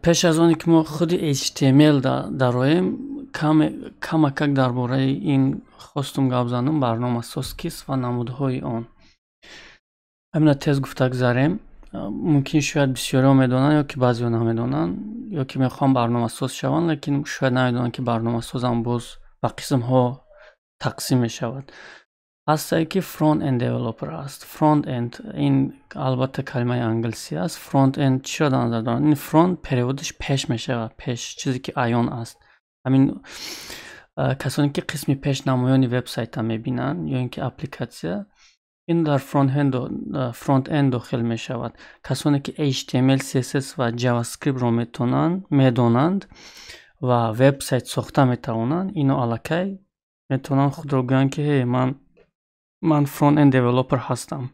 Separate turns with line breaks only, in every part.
Пеш аз оне ки мо худи HTML дароем, камакак дар бораи ин хостум гап занам: барномасоз кист ва намудҳои он. Ҳамина тез гуфта гузарем. Мумкин, шояд бисёриҳо медонанд ё ки баъзеҳо намедонанд, ё ки мехоҳанд барномасоз шаванд, лекин шояд намедонанд, ки барномасозам боз ба қисмҳо тақсим мешавад. Ҳастае, ки front end developer аст. Front end ин албатта калимаи англисӣ аст. Front end чиро дар назар доранд? Ин front перевод аш пеш мешавад, пеш, чизе ки аён аст. Ҳамин касоне ки қисми пеш намоёни вебсайта мебинанд ё ин ки аппликатсия, ин дар front end дохил мешавад. Касоне ки HTML, CSS ва JavaScript ро метавонанд, медонанд ва вебсайт сохта метавонанд, ино аллакай метавонанд худро гӯянд, ки ҳе, ман front end developer ҳастам.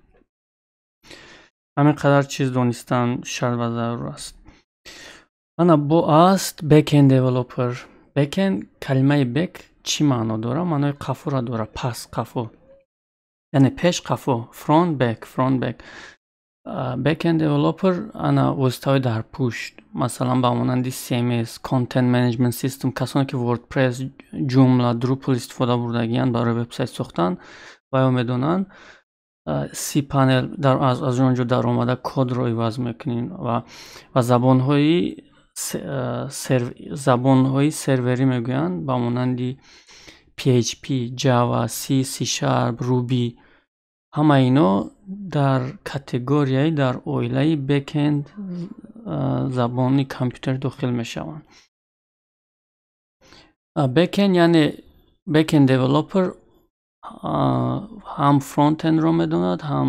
Ҳамин қадар чиз донистан шарт ва зарур аст. Ана бо аст backend developer. Backend, калимаи back чӣ маъно дорад? Маънои қафоро дорад, пас, қафо, яъне пеш, қафо, front, back, front, back. Backend developer ана воситаҳои дар пушт, масалан, ба монанди CMS, content management system, касоне ки WordPress, Joomla, Drupal истифода бурдагиянд барои вебсайт сохтан, ва ё медонанд cPanel, аз он ҷо даромада кодро иваз мекунем ва забонҳои серверӣ мегӯянд, ба монанди PHP, Java, C, C#, Ruby. Ҳамаи ино дар категорияи, дар оилаи backend забони компютер дохил мешаванд. Backend, яъне backend developer ҳам frontend ро медонад, ҳам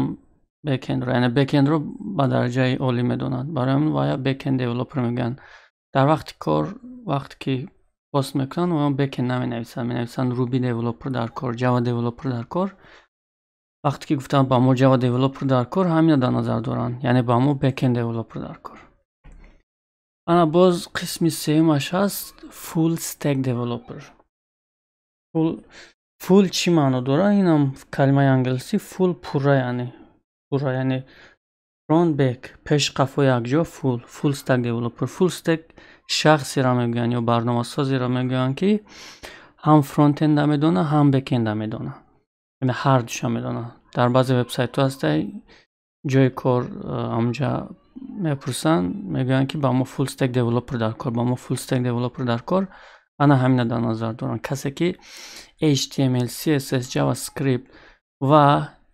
backend ро, яъне backend ро ба дараҷаи олӣ медонад. Барои ҳамин вая backend developer мегӯянд. Дар вақти кор, вақте ки пост мекунанд, онҳо backend наменависанд, менависанд Ruby developer дар кор, Java developer дар кор. Вақте ки гуфтанд, ба мо Java developer дар кор, ҳамина дар назар доранд, яъне ба мо backend developer дар кор. Ана боз қисми сеюмаш ҳаст, full stack developer. Full чӣ маъно дорад? Инам калимаи англисӣ, full пурра, яъне пурра, яъне front, back, пеш, қафо якҷо, full stack developer. Full stack шахсеро мегӯянд ё барномасозеро мегӯянд, ки ҳам frontend а медонад, ҳам backend а медонад, яъне ҳар душа медонад. Дар баъзе вебсайтҳо ҳастай, ҷои кор, ҳамонҷа мепурсанд, мегӯянд, ки ба мо full stack developer дар кор, ба мо full stack developer дар кор. Ана ҳамина дар назар доранд: касе ки HTML, CSS, JavaScript ва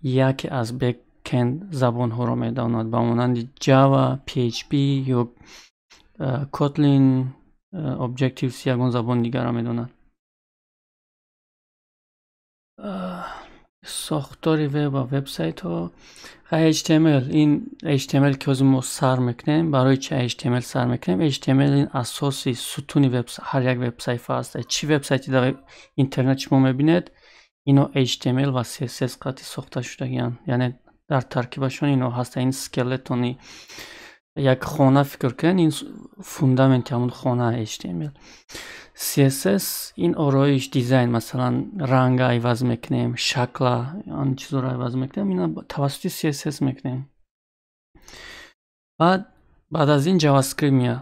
яке аз backend забонҳоро медонад, ба монанди Java, PHP ё Kotlin, Objective C, ягон забони дигарро медонад. Сохтори веб ва вебсайтҳо. HTML, ин HTML ки ҳозир мо сар мекунем. Барои чи HTML сар мекунем? HTML ин асоси сутуни ҳар як вебсайфа аст. Чӣ вебсайти дар интернет шумо мебинед, ино HTML ва CSS қатъи сохта шудагианд, яъне дар таркибашон ино ҳаста. Ин скелет они як хона фикр кунед, ин фундаменти ҳамон хона HTML. CSS ин ороиш, дизайн, масалан, ранга иваз мекунем, шакла, он чизоро иваз мекунем, ина тавассути CSS мекунем. Баъд аз ин JavaScript меяд.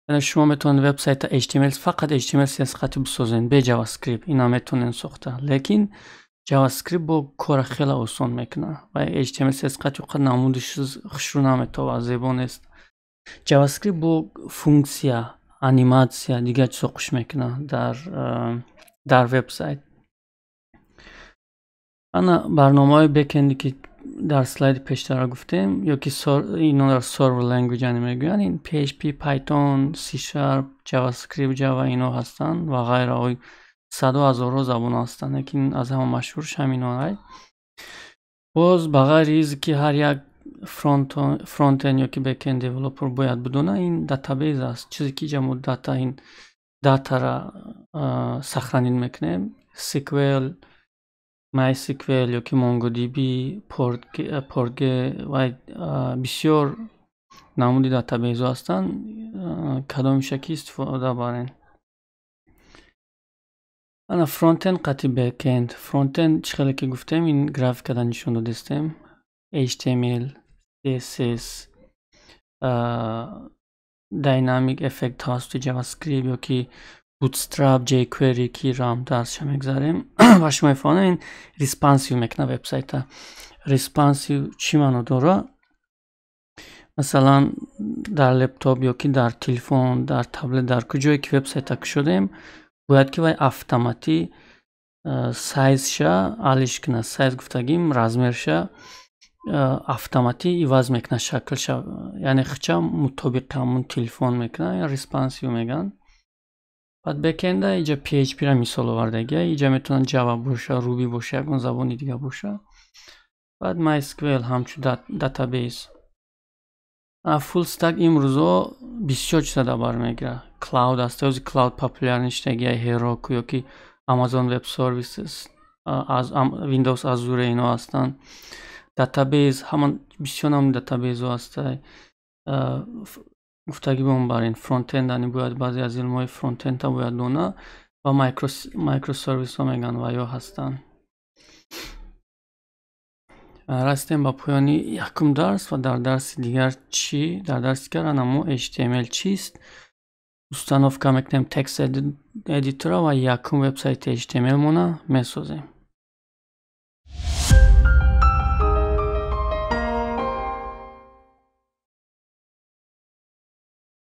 Яъне шумо метавонед вебсайта HTML, фақат HTML, CSS қатъи бисозед бе JavaScript, ина метавонед сохта, лекин JavaScript бо кора хеле осон мекунад ва HTML, CSS қатъи оқад намудиш хушрӯ наметобад, зебо нест. JavaScript бо функсия, аниматсия, дигар чизо хуш мекунад дар вебсайт. Ана барномаҳои backend е ки дар слайди пештара гуфтем, ё ки инонро server language мегӯянд, ин PHP, Python, C#, JavaScript, Java, ино ҳастанд ва ғайраҳои, саду ҳазорҳо забон ҳастанд, лекин аз ҳама машҳурш ҳаминоай. Боз ба ғайри изе ки ҳар як frontend ё ки backend developer бояд бидонад, ин database аст, чизе ки ҷа мо data, ин data ра сохранить мекунем. SQL, MySQL ё ки MongoDB, Postgre ва бисёр намуди database ҳо ҳастанд, кадомиша ки истифода барен. Ана frontend қатъи backend. Frontend чӣ хеле ки гуфтем, ин графикада нишон додистем: HTML, CSS. Dynamic effect тавассути JavaScript ё ки Bootstrap, jQuery, ки рам дарсша мегзарем ва шумо мефаҳмед, ин responsive мекунад вебсайта. Responsive чӣ маъно дорад? Масалан, дар лептоп ё ки дар телефон, дар таблет, дар куҷое ки вебсайта кушодем, бояд ки вай автоматӣ сайзша алиш кунад. Сайз гуфтагим, размерша автоматӣ иваз мекунад шаклша, яъне хича мутобиқи ҳамун телефон мекунад, responsive мегӯянд. Баъд backend а иҷа PHP-ра мисол овардагия. Иҷа метавонад Java боша, Ruby боша, ягон забони дига боша. Баъд MySQL ҳамчун database. Full stack имрӯзо бисёр чиза дар бар мегирад. Cloud аст, ҳози cloud популярный шудагия, Heroku ё ки Amazon Web Services, аз Windows Azure, ино ҳастанд. Database, ҳама бисёр намуди database ҳо ҳастай. Гуфтагӣ бон бар ин frontend, ани бояд баъзе аз илмҳои frontend а бояд дона ва microservice ҳо мегӯянд ва ё ҳастанд. Расидем ба поёни якум дарс ва дар дарси дигар чӣ? Дар дарси дигар ана мо HTML чист, установка мекунем text editor ва якум вебсайти HTML мона месозем.